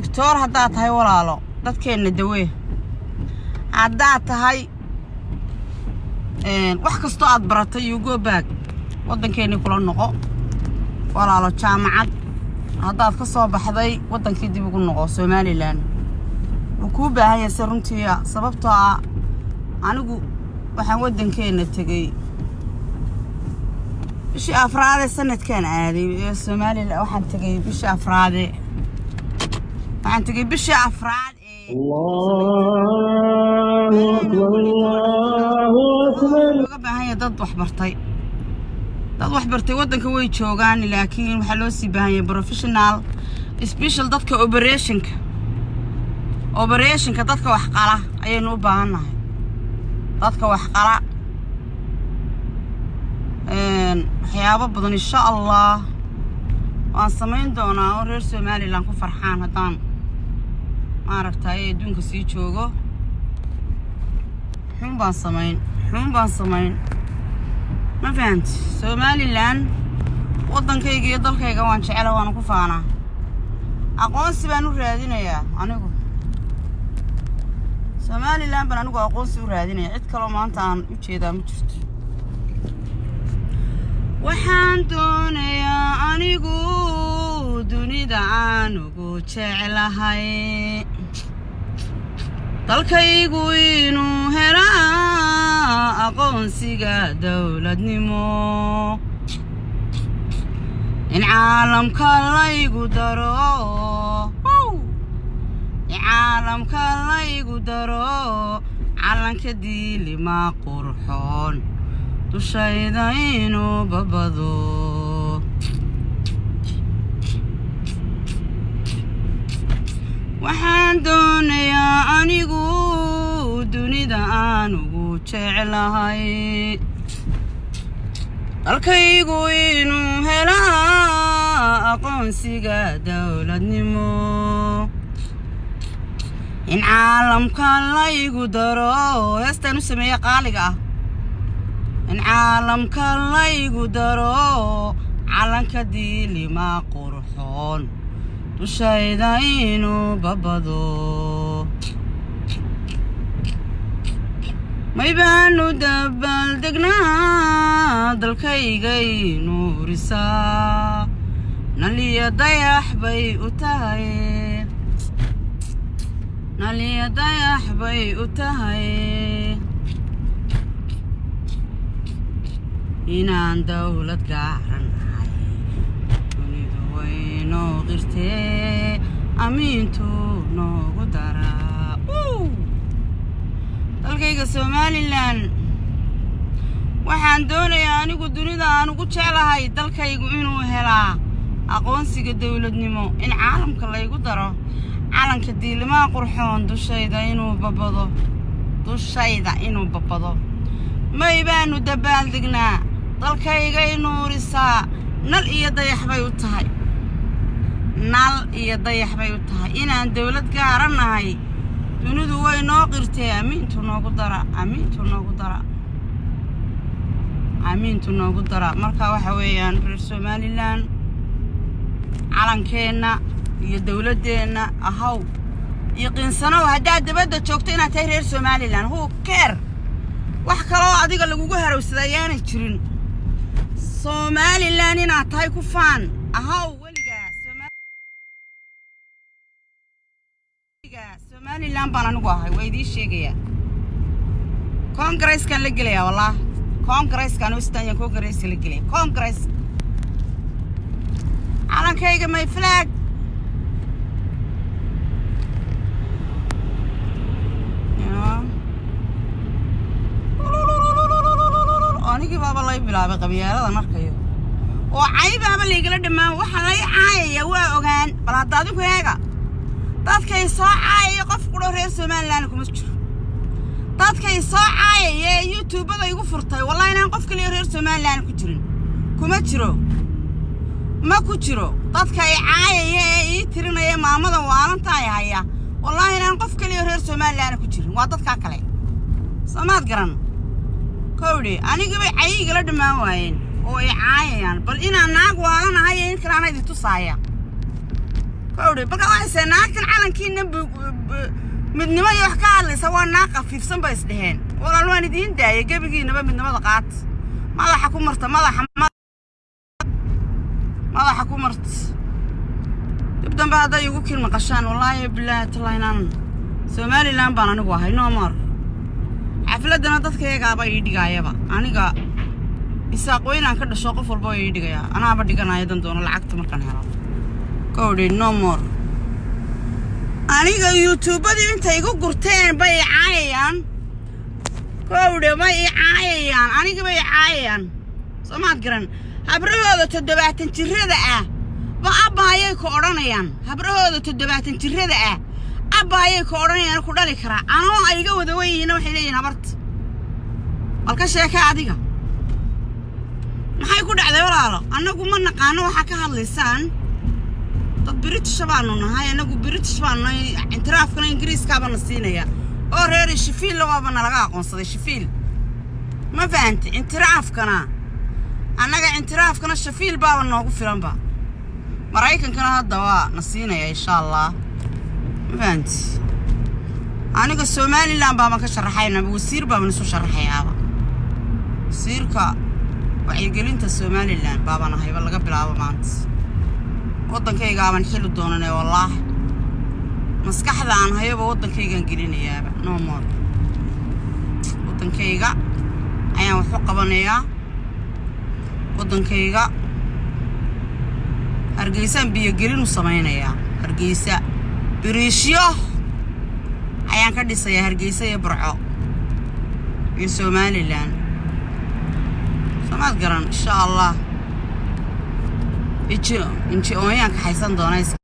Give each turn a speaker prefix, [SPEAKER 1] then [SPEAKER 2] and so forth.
[SPEAKER 1] Doctor haddaad tahay, walaalo, dadkeenna dawee. Haddaad tahay wax kastoo aad baratay, you go back, waddankeennii kula noqo, walaalo. Jaamacad haddaad ka soo baxday, waddankii dib ugu noqo. Somaliland wuu kuu baahan yahay se runtii, sababtoo ah anigu waxaan waddankeenna tegey bishii afraade sanadkaan aaday ee Somaliland. Waxaan tegey bishii afraade, waxaan tegey bishii afraad ee
[SPEAKER 2] الله أكبر، الله أكبر.
[SPEAKER 1] Looga baahan yahay dad waxbartay. Dad waxbartay waddanka way joogaan, laakiin waxaa loo sii baahan yahay professional, special dadka operationka, dadka wax qala ayaynu u baahan nahay, dadka wax qala. Waxyaabo badan insha Allah waan samayn doonaa oo reer Somaliland ku farxaan haddaan maaragtay adduunka sii joogo. Xun baan samayn, xun baan samayn, ma fahanti? Somaliland waddankayga iyo dalkayga waan jecela, waana ku faanaa. Aqoonsi baan u raadinayaa anigu. Somaliland baan anigu aqoonsi u raadinaya. Cid kaloo maanta aan u jeedaa ma jirto. Waxaan doonayaa anigu dunida aan ugu jeclahay dalkaygu inuu helaa aqoonsiga dowladnimo, in caalamka laygu daro, in caalamka laygu daro. Calanka diilima qurxoon dushayda inuu babado. Waxaan doonayaa anigu dunida aan ugu jeclahay dalkaygu inuu helaa aqoonsiga dowladnimo, in caalamka laygu daro. Heestaan u sameeye qaaliga ah, in caalamka laygu daro, calanka diilima qurxoon dushayda inuu babado. May baanu dabaaldegnaa dalkaygay nuurisaa, naliya dayax bay u tahay, naliya dayax bay u tahay. Inaan dowlad gaaranahay dunidu waynoo qirtee, amiintu noogu daraa. Dalkayga Somaliland waxaan doonayaa anigu dunida aan ugu jeclahay dalkaygu inuu helaa aqoonsiga dowladnimo, in caalamka laygu daro, calanka diilimaha qurxoon dushayda inuu babado, dushayda inuu babado. May baanu dabaaldegnaa dalkaygay nuurisaa, nal iyo dayax bay u tahay, nal iyo dayax bay u tahay. Inaan dowlad gaara nahay dunidu way noo qirtee, amiintu noogu dara, amiintu noogu dara, amiintu noogu dara. Marka waxa weeyaan, reer Somaliland, calankeenna iyo dowladdeenna ahaw iyo qiinsanow. Haddaad dabadda joogto inaad tahay reer Somaliland, who care? Wax kaloo adiga lagugu harowsada ayaanay jirin. Somaliland inaad tahay ku faan, ahaw weligaa. Somaliland baan anigu ahay, waa idiin sheegayaa. Congresskaan la gelayaa, wallah, congresskaan ostanya, congresska la gelaya, congress. Calankayga, my flag. Ya. Anigii baaba lay bilaabay qabyaaladan arkayo oo caybaaba laygala dhammaan. Waxa lay caayaya waa ogaan. Bal hadda adinku eega dadkay soo caayaya, qof qudho reer Somaliland kuma jiro. Dadkay soo caayaya ee youtubada igu furtay, wallahi inaan qof kaliya reer Somaliland ku jirin. Kuma jiro, ma ku jiro. Dadka ay caayaya ee ii tirinaya maamadan waalantaay haya, wallahi inaan qof kaliya reer Somaliland ku jirin. Waa dadkaa kale, soomaad garan? Kowdhi, anigabay cayigala dhammaan waayeen oo ay caayayaan. Bal inaan naag waalanahay iyo in kale ana idin tusaaya. Kawdhe, marka waxayse naagtan calankiina midnimo iyo wax ka hadlaysa, waa naag qafiifsan bay isdheheen. Walaal, waan idiin daayay gebigiinaba. Midnimada qaat, madaxa ku marta, madaxa madaxa ku marta. Dib dambe hadday igu kin maqashaan, wallaahi bilaahi tallahi inaan Somaliland baan anigu ahay. No more. Xafladdana dadkayagaaba ii dhigaayaba. Aniga Isaaq weynaan ka dhasho, qof walba ii dhigayaa, anaaba dhiganaya dan doono lacagta markaan helo. Kowdhe, no more. Aniga YouTubadii intay igu gurteen bay i caayayaan. Kowdhe, bay i caayayaan, aniga bay i caayayaan. Soo maad garan? Habrahooda 70 jirada ah ba abbaayay ku odhanayaan. Habrahooda 70 jirada ah abbaayay ku odhanayaan, ku dhali karaa. Anoo ay iga wada weyihiina waxay leeyihin habarta. Bal ka sheeke adiga, maxay ku dhacday? Walaalo, annagu ma naqaano waxaa ka hadlaysaan. Dad British baanu nahay annagu, British baanu nahay. Intiraafkana Ingiriiskaaba na siinaya oo reer Shifiilla waaba nalaga aqoonsaday Shifiil. Ma fahanti? Intiraafkana annaga, intiraafkana Shafiil baaba noogu filanba. Maraykankana hadda waa na siinaya, insha Allah. Ma fahanti? Aniga Somaliland baaban ka sharaxayna, wasiir baaban isu sharaxayaaba. Wasiirka wacyigelinta Somaliland baaban ahayba laga bilaabo maanta. Waddankaygaaban xili doonane. Wallaahi, maskaxda aan hayaba waddankaygaan gelinayaaba. No more. Waddankayga ayaan wax u qabanayaa. Waddankayga Hargeysaan biyogelin u samaynayaa. Hargeysa biriishyo ayaan ka dhisayaa, Hargeysa iyo Burco iyo Somaliland. Soomaad garan? Insha Allah inji inji ooyaan kaxaysan doona.